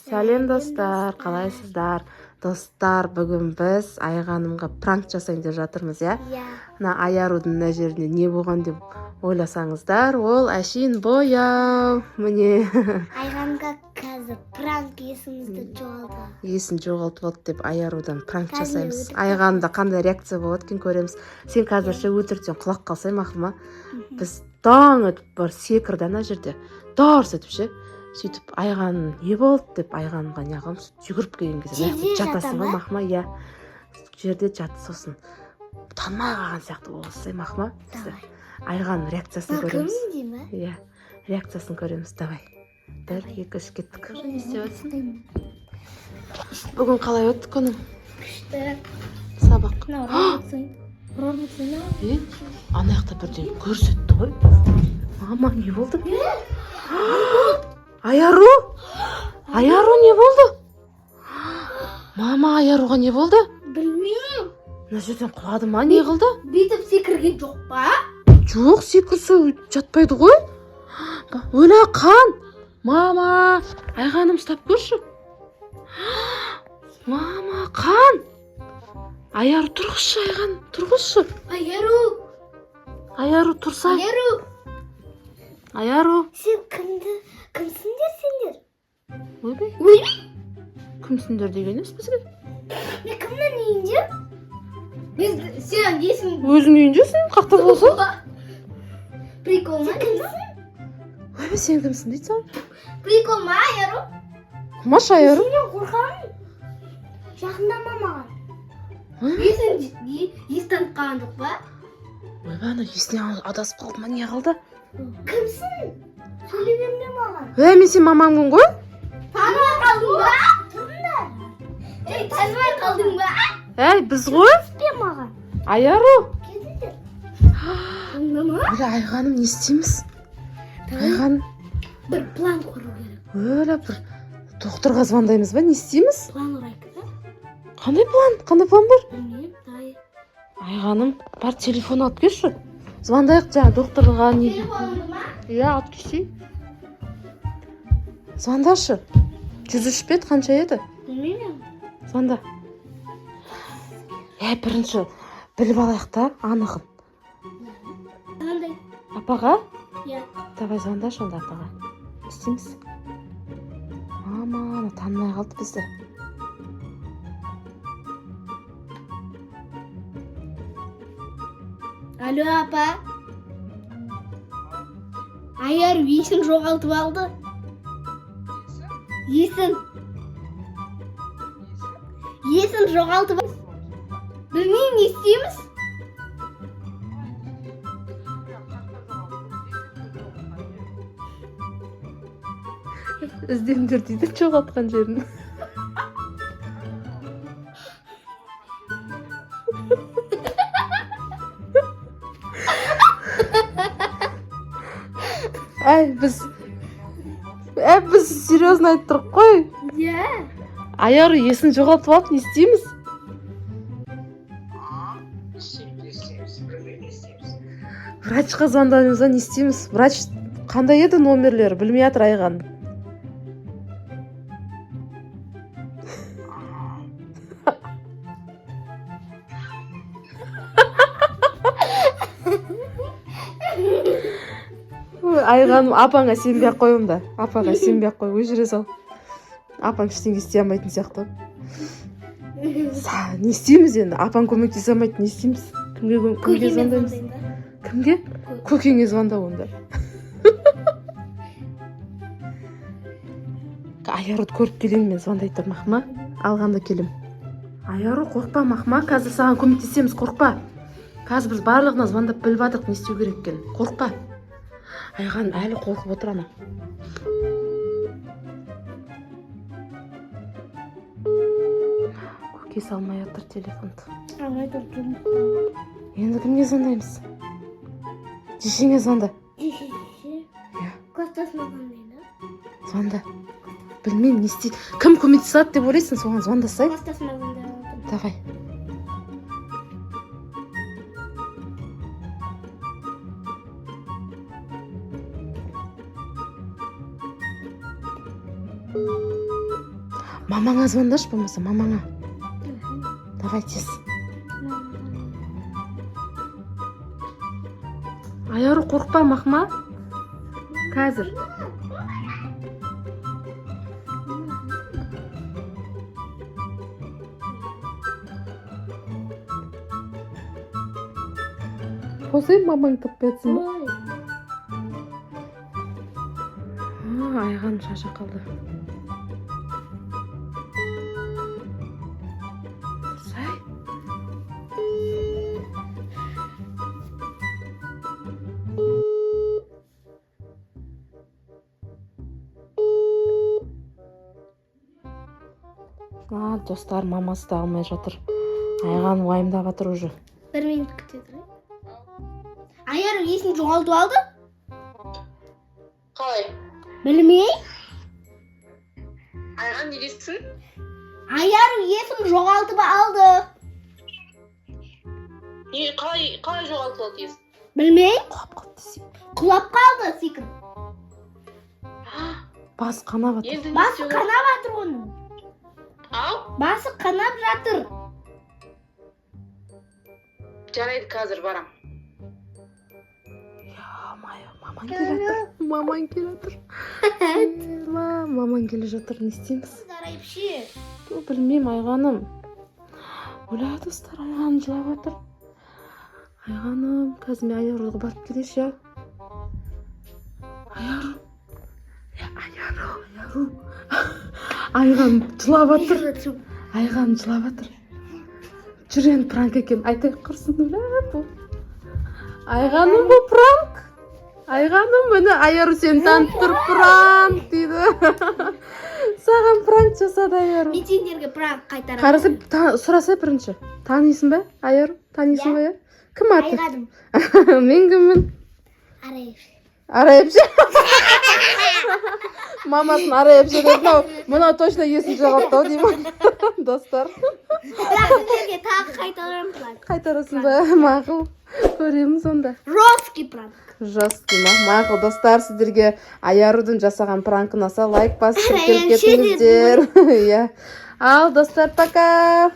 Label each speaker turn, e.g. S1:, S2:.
S1: Сәлем, достар, қалайсыздар? Достар, бүгін біз Айғанымға пранк жасайын деп жатырмыз, иә?
S2: Иә.
S1: Мына Аярудың мына жерінде не болған деп ойласаңыздар, ол әшейін бояу. Міне.
S2: Айғанға қазір пранк, есіңізді жоғалтып.
S1: Есін жоғалтып алды деп Аярудан пранк
S2: Қазір
S1: жасаймыз.
S2: өтірік.
S1: Айғанымда қандай реакция болады екен, көреміз. Сен қазір ше өтіріктен құлап қалсай, мақұл ма? Біз даң етіп бар секірді ана жерде. Дарс етіп ше. Сөйтіп Айғаным не болды деп Айғанымға не қыламыз? Жүгіріп келген кезде мына
S2: Жерде
S1: жақта жатасың
S2: жата
S1: ғой,
S2: ма?
S1: мақұл ма? Иә. Жерде жат, сосын танымай қалған сияқты болсай, мақұл ма?
S2: Давай.
S1: Айғаным реакциясын
S2: Мына
S1: көреміз.
S2: кім дей ма?
S1: Иә, реакциясын көреміз. Давай. Бір, екі, үш, кеттік. Не істеп жатырсың? Бүгін қалай өтті күнің?
S2: Күшті.
S1: Сабақ.
S2: Мынау Roblox ойын. Roblox ойнау.
S1: Е, ана жақта бірдеңе көрсетті ғой. Мама, не болды? Аяру? Аяру, не болды? Мама, Аяруға не болды?
S2: Білмеймін.
S1: Мына жерден құлады ма, не қылды?
S2: Бүйтіп секірген жоқ па?
S1: Жоқ, секірсе жатпайды ғой. Өлә, қан. Мама, Айғаным, ұстап көрші. Мама, қан. Аяру, тұрғызшы, Айғаным, тұрғызшы.
S2: Аяру.
S1: Аяру, тұрсай.
S2: Аяру.
S1: Аяру.
S2: Сен кімді кімсіңдер сендер?
S1: Ойбай.
S2: Ойбай.
S1: Кімсіңдер деген емес бізге.
S2: Мен кімнің үйінде? Біз сен есің.
S1: Өзің үйіндесің, қақта болса.
S2: Прикол ма? Сен кімсің?
S1: Ойбай, сен кімсің дейді саған.
S2: Прикол ма, Аяру?
S1: Қумашы, Аяру.
S2: Сенен қорқамын. Жақындама маған.
S1: Ойбай.
S2: Есің ес танып қалған жоқ па?
S1: Ойбай, ана есіне адасып қалды ма, не қылды?
S2: Кімсің? Сөйлей берме маған.
S1: Ей, мен сенің мамаңмын ғой.
S2: Танымай қалдың ба? Тұрыңдар. Ей, танымай қалдың ба?
S1: Ей, біз ғой.
S2: Түспе маған.
S1: Аяру.
S2: Кетіңдер. Тыңдама.
S1: Өлі, Айғаным, не істейміз? Айғаным.
S2: Бір план құру керек.
S1: Өлі, бір доктырға звондаймыз ба, не істейміз?
S2: План құрайық та?
S1: Қандай план? Қандай план бар?
S2: Білмеймін. Давай.
S1: Айғаным, бар, телефон алып келші. Звондайық жаңа докторға не.
S2: Телефоныңды ма?
S1: Иә, алып келсей. Звондашы. 103 бет қанша еді?
S2: Білмеймін.
S1: Звонда. Е, бірінші біліп алайық та анығын.
S2: Қандай?
S1: Апаға?
S2: Иә.
S1: Давай, звондашы онда апаға. Не істейміз? Мама, ана танымай қалды бізді.
S2: Алло, апа. Аяру есін жоғалтып алды. Есін. Есін жоғалтып алды. Білмеймін, не істейміз?
S1: Іздеңдер дейді жоғалтқан жерін. Әй, біз Әй, біз серьезно айтып тұрық қой.
S2: Иә.
S1: Аяру есін жоғалтып алып, не істейміз? Врачқа звондаймыз ба, не істейміз? Врач қандай еді номерлері, білмей жатыр Айған. Ой, Айғаным, апаңа сенбей ақ қой онда. Апаңа сенбей ақ қой, өшіре сал. Апаң ештеңе істей алмайтын сияқты. Не істейміз енді? Апаң көмектесе алмайды, не істейміз? Кімге кімге
S2: Көкеме
S1: звондаймыз?
S2: звондайын ба?
S1: Кімге? Көкеңе звонда онда. Аяруды көріп келейін мен, звондай тұр, мақма. Алғанда келем. Аяру, қорықпа, мақма, қазір саған көмектесеміз, қорықпа. Қазір біз барлығына звондап біліп жатырық не істеу керек екенін. Қорықпа. Айғаным әлі қорқып отыр ана. Көкесі алмай жатыр телефонды.
S2: Алмай тұр.
S1: Енді кімге звондаймыз? Шешеңе звонда. Иә.
S2: Класстасыма звондайын да?
S1: Звонда. Білмеймін, не істейді. Кім көмектесе алады деп ойлайсың, соған звондасай.
S2: Класстасыма звондай алдым.
S1: Давай. Мамаңа звондашы болмаса, мамаңа. Давай тез. Аяру, қорықпа, махма. Қазір. Қосай, мамаң таппай жатсың ба? А, Айған шашы қалды. Сай. А, достар, мамасы да алмай жатыр. Айған уайымдап жатыр уже.
S2: Бір минут күте тұрайын. Аяру есін жоғалтып алды.
S1: Қалай?
S2: Білмей.
S1: Айған, не дейсің?
S2: Аяру есін жоғалтып алды.
S1: Не, қалай жоғалтып алды есін?
S2: Білмей.
S1: Құлап қалды десем.
S2: Құлап қалды секіріп.
S1: Басы қанап жатыр.
S3: Енді не
S2: Басы
S3: істеу керек?
S2: қанап жатыр оның.
S3: Ау,
S2: Басы қанап жатыр.
S3: Жарайды, қазір барам.
S1: Ё-моё, мамаң келе жатыр. Мамаң келе жатыр. Ема, мамаң келе жатыр, не істейміз?
S2: Вообще.
S1: Ту, білмеймін, Айғаным. Оля, достар, Айғаным жылап жатыр. Айғаным, қазір мен Аяруға барып келейінші, иә? Аяру. Е, Аяру, Аяру. Айғаным жылап жатыр. Айғаным жылап жатыр. Жүр енді, пранк екен. Айтайық құрсын. Ля, бұл. Айғаным, бұл пранк. Айғаным, міне, Аяру сені танып тұр, пранк дейді. Саған пранк жасады Аяру.
S2: Мен сендерге пранк қайтарамын.
S1: Қараса, сұраса бірінші. Танисың ба, Аяру? Танисың ба, иә? Кім аты?
S2: Айғаным.
S1: Мен кіммін?
S2: Арай.
S1: Арай әпше. Мамасын Арай әпше деді. Мынау точно есін жоғалтты ау деймін. Достар.
S2: Бірақ сендерге тағы қайтарамын пранк.
S1: Қайтарасың ба? Мақұл. Көреміз онда.
S2: Жесткий пранк.
S1: Жесткий ма? Мақұл, достар, сіздерге Аярудың жасаған пранкі ұнаса, лайк басып,
S2: Арай
S1: тіркеліп
S2: әпше.
S1: кетіңіздер. Иә. Ал, достар, пока.